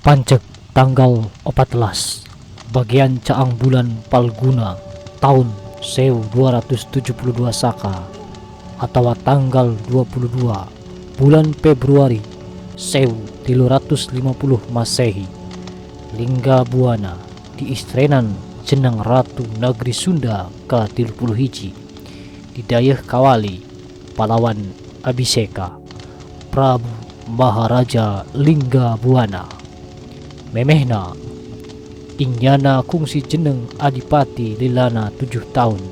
Panceg tanggal 14 bagian caang bulan Palguna tahun 1272 Saka atau tanggal 22 bulan Februari 1350 Masehi. Lingga Buana diistrenan jeneng Ratu Negeri Sunda ke-31 didayeuh kawali pahlawan Abiseka Prabu Maharaja Lingga Buana. Memehna inyana kungsi jeneng Adipati lilana 7 tahun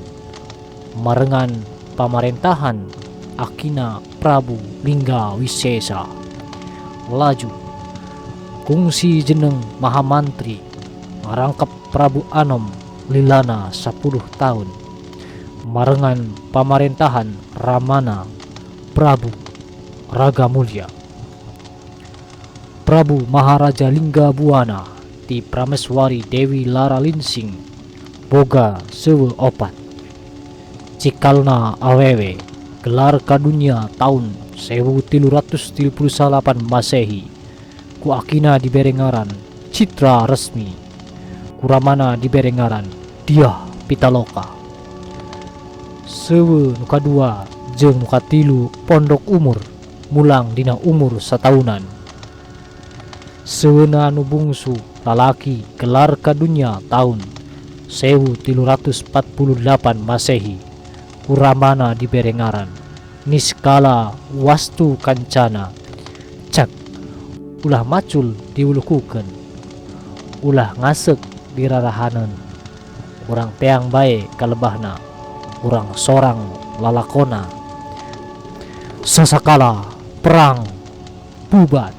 marengan pamarentahan akina Prabu Lingga Wisesa. Laju kungsi jeneng Mahamantri ngarangkep Prabu Anom lilana 10 tahun marengan pamarentahan Ramana Prabu Ragamulya. Prabu Maharaja Lingga Buana ti Prameswari Dewi Lara Linsing boga sewe opat. Cikalna awewe gelar kadunya tahun 1338 Masehi ku akina dibere ngaran Citra Resmi, kuramana dibere ngaran Dyah Pitaloka. Sewe nu kadua jeung nu katilu pondok umur mulang dina umur sataunan. Seweuna nu bungsu lalaki gelar kadunya tahun 1348 Masehi kuramana dibere ngaran Niskala Wastu Kancana. Cek ulah macul diwulukukeun, ulah ngasek dirarahaneun, urang teang bae kalebahna, urang sorang lalakona. Sasakala perang bubat.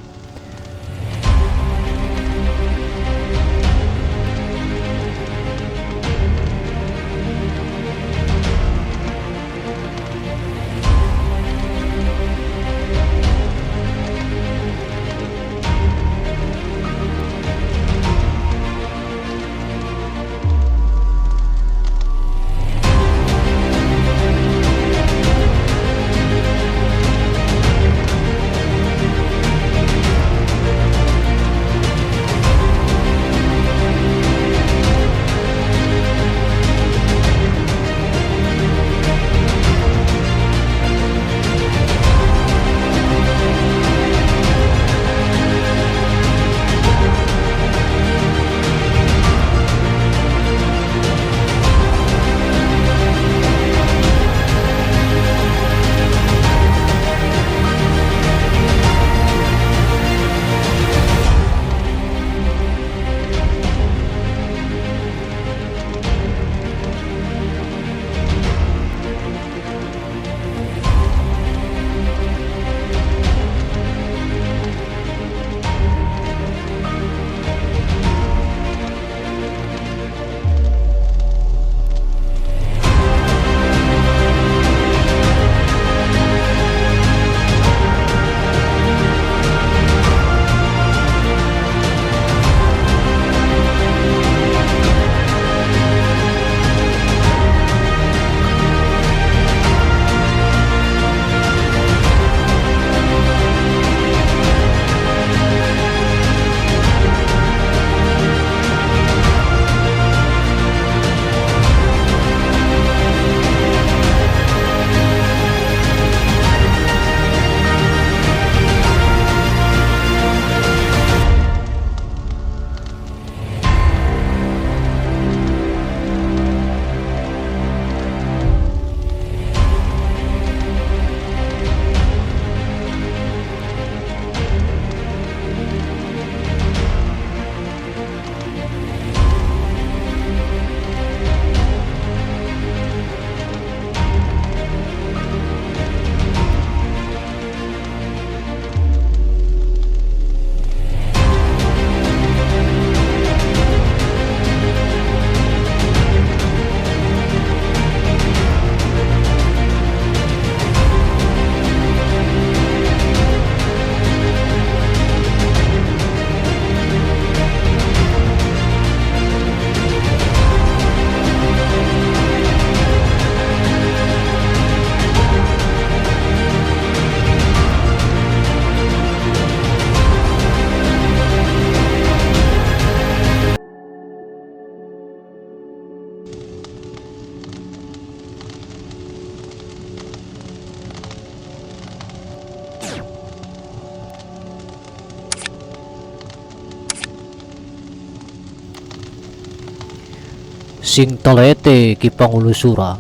Sing talete Ki Pangulu Sura,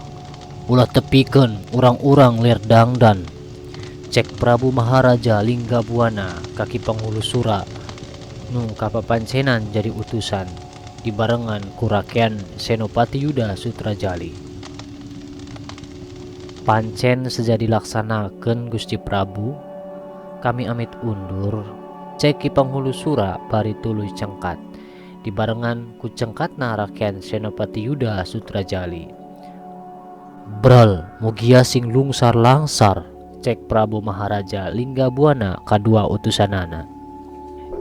ulah tepikeun urang-urang ler dangdan. Cek Prabu Maharaja Linggabuana ka Ki Panghulu Sura nu kapapancenan jadi utusan dibarengan ku rakean Senopati Yuda Sutrajali. Pancen seja dilaksanakeun Gusti Prabu, kami amit undur, cek Ki Panghulu Sura bari tuluy cengkat. Dibarengan ku cengkatna rakean Senopati Yuda Sutrajali. Bral mugia sing lungsar langsar, cek Prabu Maharaja Linggabuana kadua utusanana.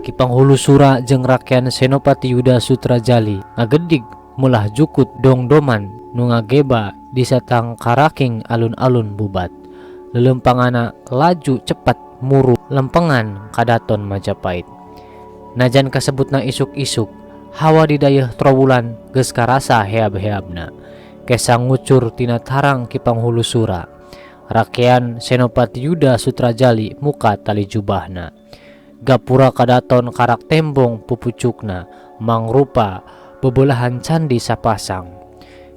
Ki Panghulu Sura jeung rakean Senopati Yuda Sutrajali ngagedig mulah jukut dongdoman nu ngageba di satangkaraking alun-alun bubat. Lelempangana laju cepat muru lempengan kadaton Majapahit. Najan kasebutna isuk-isuk, hawa di dayeuh Trowulan geus karasa heab-heabna. Kesa ngucur tina tarang Ki Panghulu Sura. Rakean Senopati Yuda Sutrajali muka tali jubahna. Gapura kadaton karak tembong pupucukna mangrupa bebelahan candi sapasang.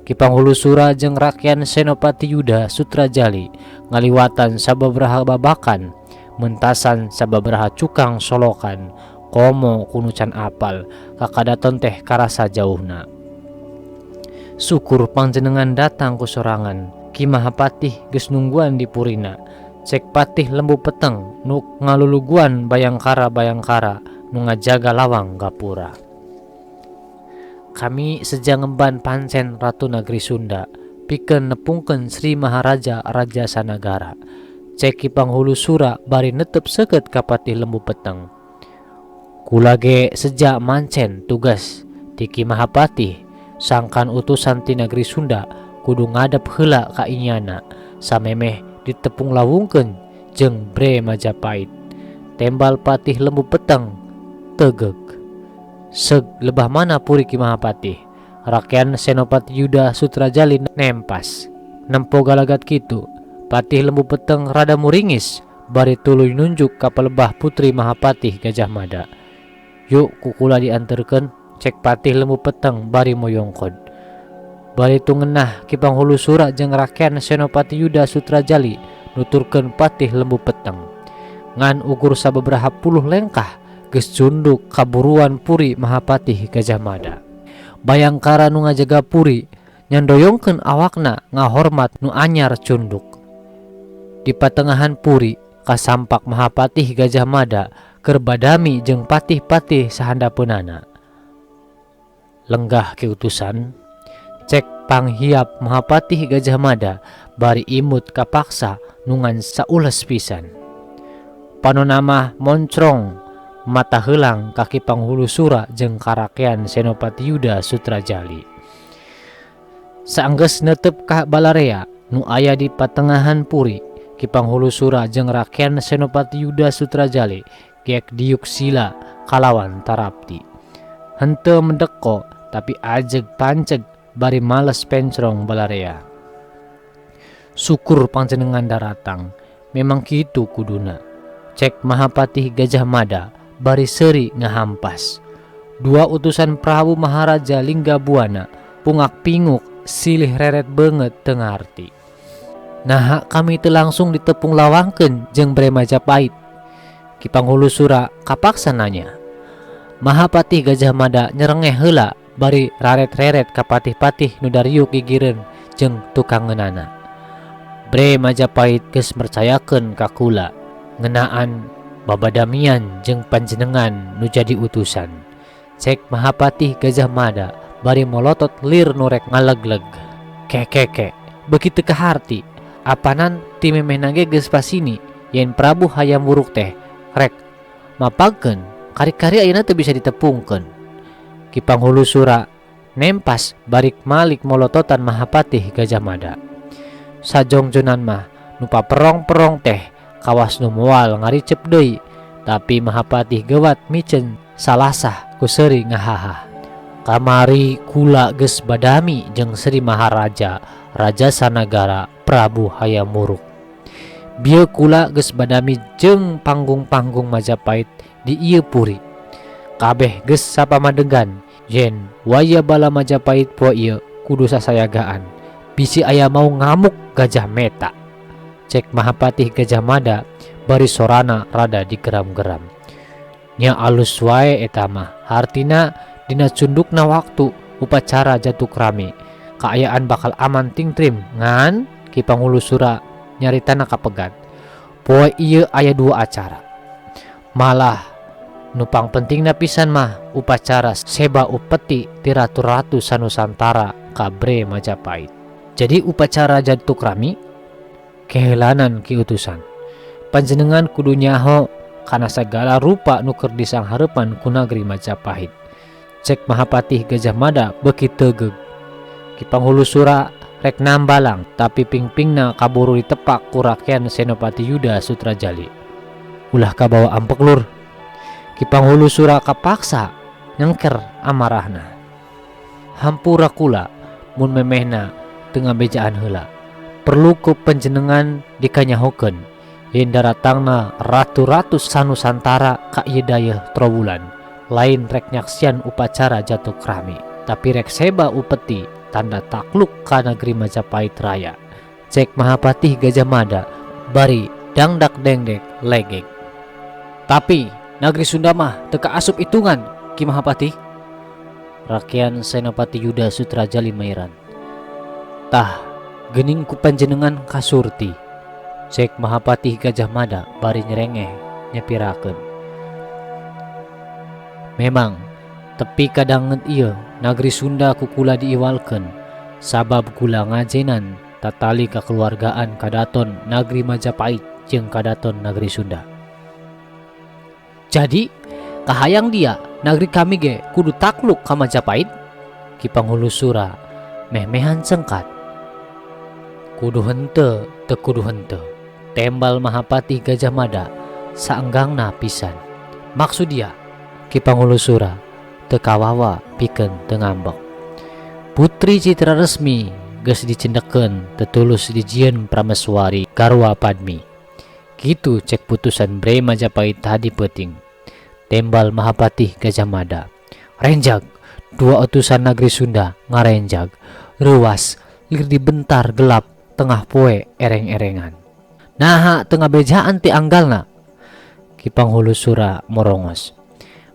Ki Panghulu Sura jeung rakean Senopati Yuda Sutrajali ngaliwatan sababaraha babakan, mentasan sababaraha cukang solokan, komo kunu can apal, ka kadaton teh karasa jauhna. Syukur panjenengan datang ku sorangan, Ki Mahapatih geus nungguan di purina. Cek Patih Lembu Peteng nu ngaluluguan bayangkara-bayangkara nu ngajaga lawang gapura. Kami seja ngemban pancen Ratu Nagri Sunda, pikeun nepungkeun Sri Maharaja Raja Sanagara. Cek Ki Panghulu Sura bari netep seukeut ka Patih Lembu Peteng. Kula ge seja mancen tugas ti Ki Mahapatih, sangkan utusan ti Nagri Sunda kudu ngadep heula ka inyana samemeh ditepung lawungkeun jeung Bre Majapahit. Tembal Patih Lembu Peteng tegeg. Seg lebah mana puri Ki Mahapatih? Rakean Senopati Yuda Sutrajali nempas. Nempo galagat kitu, Patih Lembu Peteng rada muringis bari tuluy nunjuk ka palebah putri Mahapatih Gajah Mada. Yuk kukula dianterkeun, cek Patih Lembu Peteng bari moyongkod. Bari tungenah Ki Panghulu Sura jeung rakean Senopati Yuda Sutrajali nuturkeun Patih Lembu Peteng. Ngan ukur sababaraha puluh lengkah geus cunduk kaburuan puri Mahapatih Gajah Mada. Bayangkara nu ngajaga puri nyandoyongkeun awakna ngahormat nu anyar cunduk. Di patengahan puri kasampak Mahapatih Gajah Mada keur badami jeung patih-patih sahandapeunana. Lenggah ki utusan, cek panghiap Mahapatih Gajah Mada bari imut kapaksa nungan saules pisan. Panonamah moncrong mata heulang ka Ki Panghulu Sura jeung karakean Senopati Yuda Sutrajali. Saenggeus neuteup ka balarea nu aya di patengahan puri, Ki Panghulu Sura jeung rakean Senopati Yuda Sutrajali geek diuk sila kalawan tarapti. Henteu mendeko tapi ajeg panceg bari males pencrong balarea. Syukur panjenengan daratang, memang kitu kuduna. Cek Mahapatih Gajah Mada bari seuri ngahampas. Dua utusan Prabu Maharaja Linggabuana pungak pinguk silih reret beungeut teu ngarti. Naha kami teu langsung ditepung lawangkeun jeung Bre Majapahit. Ki Panghulu Sura kapaksa nanya. Mahapatih Gajah Mada nyerengeh heula bari raret-reret ka patih-patih nu dariuk gigireun jeung tukangeunana. Bre Majapahit geus mercayakeun ka kula ngeunaan babadamian jeung panjenengan nu jadi utusan. Cek Mahapatih Gajah Mada bari molotot lir nu rek ngalegleg. Kekeke, beuki teu kaharti. Apanan ti memehna ge geus pasini yen Prabu Hayam Wuruk teh rek mapagkeun kari-kari ayeuna teu bisa ditepungkeun. Ki Panghulu Sura nempas barik malik molototan Mahapatih Gajah Mada. Sajongjonan mah nu paperong-perong teh kawas nu moal ngaricep deui, tapi Mahapatih gewat miceun salasah ku seuri ngahahah. Kamari kula geus badami jeung Sri Maharaja Raja Sanagara Prabu Hayam Wuruk. Bieu kula geus badami jeung panggung-panggung Majapahit di ieu puri. Kabeh geus sapamadegan yen waya bala Majapahit poe ieu Kudu sasayagaan bisi aya mau ngamuk Gajah Meta. Cek Mahapatih Gajah Mada bari sorana rada digeram-geram. Nya alus wae eta mah hartina dina cundukna waktu upacara Jatukrami kaayaan bakal aman tingtrim ngan Ki Panghulu Sura nyaritana kapegat. Poe ieu aya dua acara. Malah nu pangpentingna pisan mah upacara seba upeti ti ratu-ratu sanusantara ka Bre Majapahit. Jadi upacara Jatukrami kehelanan Ki Utusan. Panjenengan kudu nyaho kana sagala rupa nu keur disanghareupan ku nagri Majapahit. Cek Mahapatih Gajah Mada beuki tegeug. Ki Panghulu Sura rek nambalang tapi pingpingna kaburu ditepak ku Rakyan Senopati Yuda Sutrajali. Ulah kabawa ampek lur. Ki Panghulu Sura kapaksa nyengker amarahna. Hampura kula mun memehna teu ngabejaan heula. Perlu ku panjenengan dikanyahokeun yen daratangna ratu-ratu sanusantara ka ieu dayeuh Trowulan lain rek nyaksian upacara Jatukrami tapi rek seba upeti tanda takluk ka negeri Majapahit Raya. Cek Mahapatih Gajah Mada bari dangdak dengdek legek. Tapi negeri Sunda mah teu kaasup hitungan Ki Mahapatih. Rakyan Senopati Yuda Sutrajali mairan. Tah geuning ku panjenengan kasurti. Cek Mahapatih Gajah Mada bari nyerengeh nyepirakeun. Memang tepi kadanget ieu nagri Sunda ku kula diiwalkeun sabab kula ngajenan tatali kakeluargaan kadaton nagri Majapahit jeung kadaton nagri Sunda. Jadi kahayang dia nagri kami ge kudu takluk ka Majapahit. Ki Panghulu Sura meh-mehan cengkat. Kudu henteu teu kudu henteu. Tembal Mahapatih Gajah Mada saenggangna pisan. Maksud dia Ki Panghulu Sura teu kawawa pikeun teu ngambek. Putri Citra Resmi geus dicendekeun tetulus dijieun prameswari garwa Padmi. Kitu cek putusan Bre Majapahit tadi peuting. Tembal Mahapatih Gajah Mada. Renjag dua utusan nagri Sunda ngarenjag reuwas lir dibentar gelap tengah poe ereng-erengan. Naha teu ngabejaan ti anggalna. Ki Panghulu Sura morongos.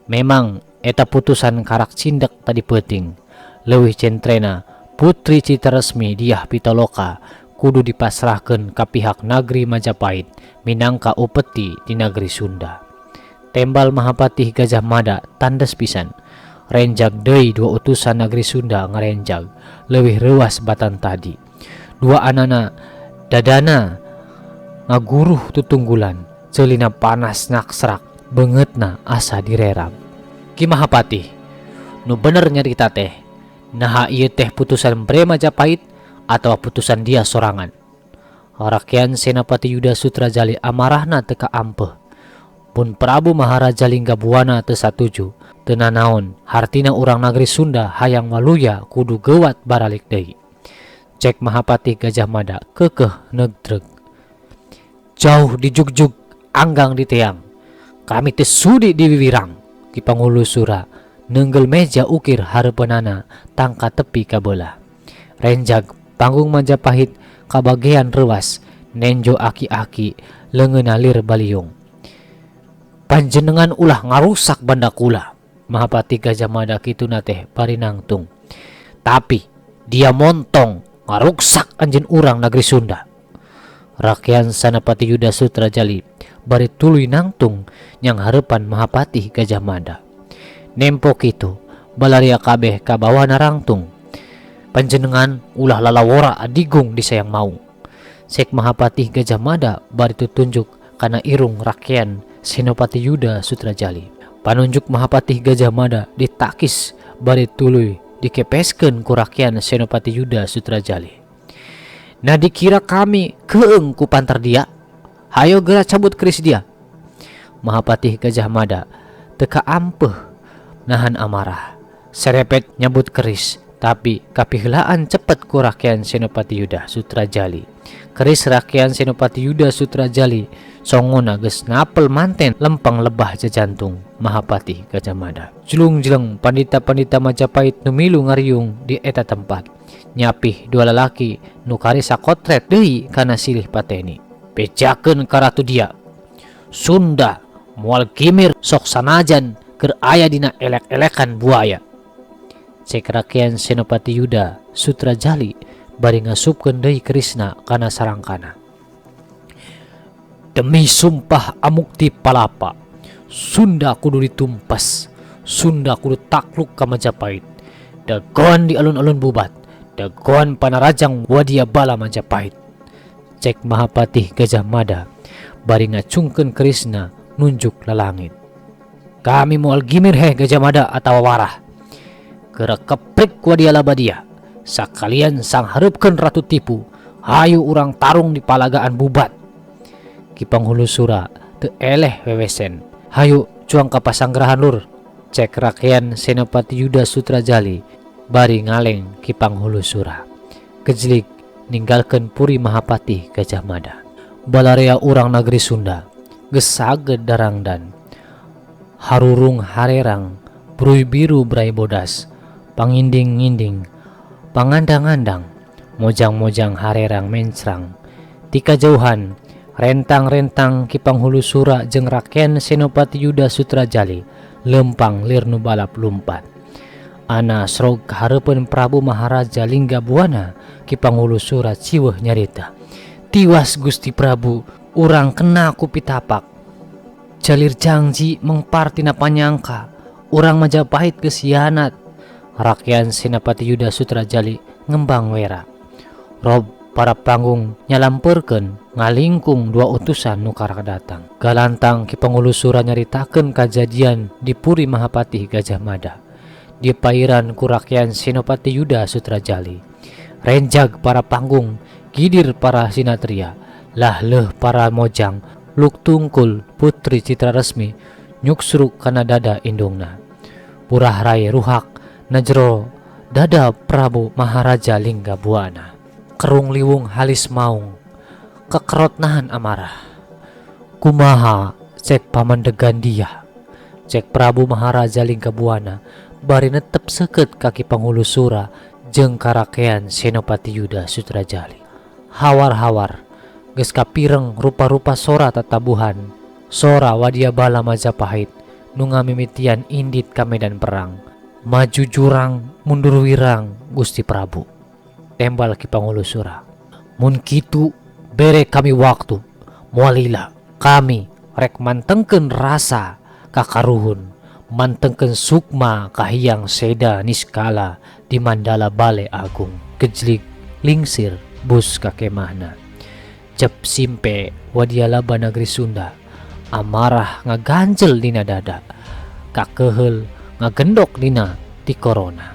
Memang eta putusan karak cindek tadi peuting. Leuwih centrena Putri Citra Resmi Diah Pitaloka kudu dipasrahkeun ka pihak nagri Majapahit minangka upeti di nagri Sunda. Tembal Mahapatih Gajah Mada tandes pisan. Renjag deui dua utusan nagri Sunda ngarenjag leuwih reuwas batan tadi. Dua anana dadana ngaguruh tutunggulan, ceulina panas naksrak, beungeutna asa direrab. Ki Mahapatih, nu bener nyarita teh, naha ieu teh putusan Bre Majapahit atawa putusan dia sorangan. Rakyan Senapati Yuda Sutrajali amarahna teu kaampeuh. Mun Prabu Maharaja Linggabuana teu satuju, teu nanaon hartina urang nagri Sunda hayang waluya kudu geuwat baralik deui. Cek Mahapatih Gajah Mada keukeuh neugdreg. Jauh dijugjug anggang di teang. Kami teu sudi diwiwirang. Ki Panghulu Sura neunggel meja ukir hareupeunana tangka tepi kabelah. Renjag panggung Majapahit kabagean reuwas nenjo aki-aki leungeunna lir baliung. Panjenengan ulah ngarusak banda kula. Mahapatih Gajah Mada kituna teh bari nangtung. Tapi dia montong ngaruksak anjeun urang nagri Sunda. Rakyan Sanapati Yuda Sutrajali bari tuluy nangtung nyang hareupan Mahapatih Gajah Mada. Nempo kitu balaria kabeh kabawa narangtung. Panjenengan ulah lalawora adigung disayang mau. Cek Mahapatih Gajah Mada bari tutunjuk kana irung Rakyan Senopati Yuda Sutrajali. Panunjuk Mahapatih Gajah Mada ditakis bari tuluy dikepeskeun ku Rakyan Senopati Yuda Sutrajali. Nah dikira kami keung ku pantar dia. Hayo geura cabut keris dia. Mahapatih Gajah Mada teu kaampeuh nahan amarah. Serepet nyabut keris, tapi kapiheulaan cepet ku Rakyan Senopati Yuda Sutrajali. Keris Rakyan Senopati Yuda Sutrajali Congona geus napel manten lempeng lebah jajantung Mahapatih Gajah Mada. Julung-jeleng pandita-pandita Majapahit nu milu ngariung di eta tempat. Nyapih dua lalaki nu karisa kotret deui kana silih pateni. Bejakeun ka ratu dia. Sunda moal gimir sok sanajan keur aya dina elek-elekan buaya. Cek Rakean Senopati Yuda Sutrajali bari ngasupkeun deui kerisna kana sarangkana. Demi sumpah Amukti Palapa, Sunda kudu ditumpas, Sunda kudu takluk ka Majapahit. Dagoan di alun-alun Bubat, dagoan panarajang Wadia Bala Majapahit. Cek Mahapatih Gajah Mada bari ngacungkeun kerisna nunjuk lalangit. Kami moal gimir heh Gajah Mada atawa warah. Geura keprik Wadia Labadia, sakalian sanghareupkeun Ratu Tipu, hayu urang tarung di palagaan Bubat. Ki Panghulu Sura teu eleh wewesen. Hayu cuang ka pasanggrahan lur. Cek Rakean Senopati Yuda Sutrajali bari ngaleng Ki Panghulu Sura. Kejlik ninggalkeun Puri Mahapatih Gajah Mada. Balarea urang nagri Sunda geus saged darangdan. Harurung harerang, bruy biru bray bodas, panginding-nginding, pangandang-andang, mojang-mojang harerang mencrang. Ti kajauhan rentang-rentang Ki Panghulu Sura jeung Raken Senopati Yuda Sutrajali lempang lir nu balap lumpat. Ana srog kahareupeun Prabu Maharaja Lingga Buana Ki Panghulu Sura ciweuh nyarita. Tiwas Gusti Prabu urang kena ku pitapak. Jalir jangji mengpar tina panyangka urang Majapahit geus hianat. Rakyan Senopati Yuda Sutrajali ngembang wera. Rob para panggung nyalampeurkeun ngalingkung dua utusan nu karak datang. Galantang Ki Panghulu Sura nyaritakeun kajadian di Puri Mahapatih Gajah Mada. Dipairan ku Rakyan Senopati Yuda Sutrajali. Renjag para panggung, gidir para sinatria, lah leuh para mojang, luk tungkul Putri Citra Resmi nyuksruk kana dada indungna. Purah rai ruhak na jero dada Prabu Maharaja Lingga Buana. Kerung liwung halis maung, kekerot nahan amarah. Kumaha cek pamandegan dia, cek Prabu Maharaja Lingga Buana bari netep seukeut ka Ki Panghulu Sura jeung karakean Senopati Yuda Sutrajali. Hawar-hawar geus kapireng rupa-rupa sora tatabuhan, sora Wadia Bala Majapahit nu ngamimitian indit ka medan perang. Maju jurang mundur wirang Gusti Prabu. Tembal Ki Panghulu Sura. Mun kitu bere kami waktu, moal lila kami rek mantengkeun rasa kakaruhun, mantengkeun sukma kahiyang seda niskala di Mandala Bale Agung. Kejlik lingsir bus ka kemahna. Cep simpe wadialaba negeri Sunda, amarah ngaganjel dina dada, kakeheul ngagendok dina ti korona.